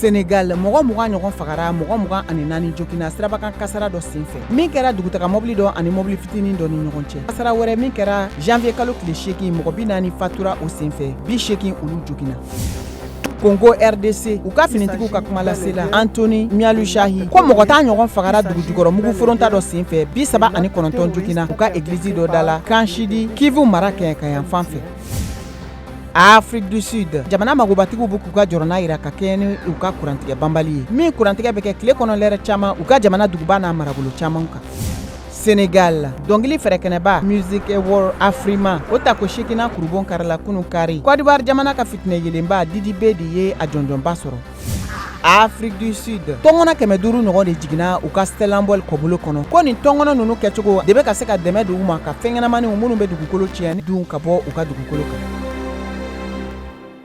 Senegal, mɔgɔ 20 ɲɔgɔn fagara, mɔgɔ 24 joginna sirabakan kasara dɔ senfɛ min kɛra dugutaga mɔbili dɔ ani mɔbili fitinin dɔ ni ɲɔgɔn cɛ. Kasara wɛrɛ min kɛra janvier kalo tile 8, mɔgɔ 40 fatura o senfɛ, 80 olu joginna. Congo RDC, u ka finitigiw ka kumalasela Antony Mualushayi ko mɔgɔ 10 ɲɔgɔn fagara dugujukɔrɔ mugu foronta dɔ senfɛ, 39 joginna u ka egilizi dɔ da la camp Sud Kivu mara kɛɲɛka fan fɛ. Afrique du Sud jamana magobatigiw bɛ k'u ka jɔrɔna yira ka kɛɲɛ ni u ka kurantigɛ banbali ye, min kurantigɛ bɛ kɛ tile kɔnɔ lɛrɛ caman u ka jamana duguba n'a marabolo caman kan. Senegal, dɔnkili fɛrɛkɛnɛba Music Award Afrima, o tako seeginnan kurubon karila kunu kari. Côte d'Ivoire jamana ka fitinɛ yelenba Didi B de ye a jɔnjɔnba sɔrɔ. Afrique du Sud, tɔngɔnɔ 500 ɲɔgɔn de jiginna u ka Stellenbosch kɔbolo kɔnɔ, ko nin tɔngɔnɔ ninnu kɛcogo de bɛ ka se ka dɛmɛ don u ma ka fɛn ɲɛnamaniw minnu bɛ dugukolo tiɲɛ dun ka bɔ u ka dugukolo kan.